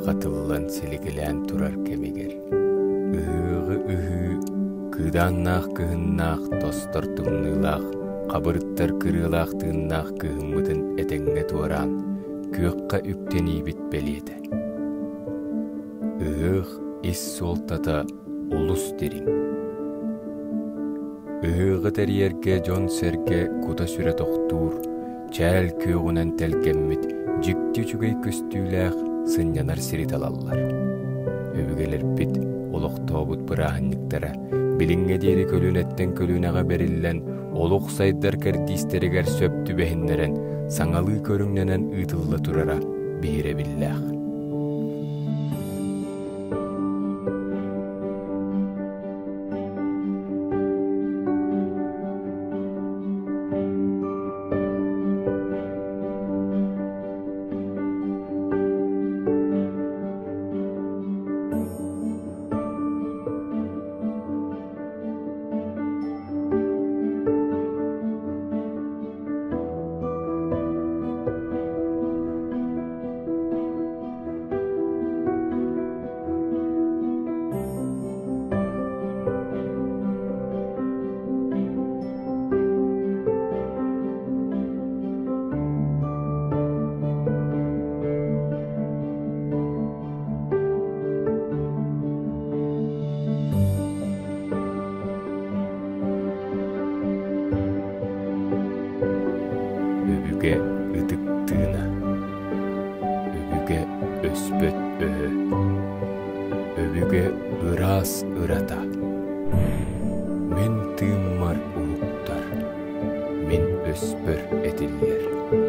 Айылҕа тыллан силигилээн турар кэмигэр ыһыаҕы ыһыы, кыыдааннаах кыһыннаах, тостор тымныылаах, хабырыттар кырыалаах тыыннаах кыһыммытын этэҥҥэ туораан, күөххэ үктэниибит бэлиэтэ. Ыһыах ис суолтата олус дириҥ. Ыһыаҕы тэрийэргэ дьон-сэргэ кута-сүрэ тохтуур, чээл күөҕүнэн тэлгэммит дьикти үчүгэй көстүүлээх сынньанар сири талаллар. Өбүгэлэрбит олохтообут бырааһынньыктара билиҥҥэ диэри көлүөнэттэн көлүөнэҕэ бэриллэн, олох сайдар кэрдиистэригэр сөп түбэһиннэрэн, саҥалыы көрүҥнэнэн ыытылла турара биһирэбиллээх. Өбүгэ ытык тыына, өбүгэ өспөт өһө, өбүгэ ыраас ырата. Мин тыыммар уһуктар, мин өспөр этиллэр.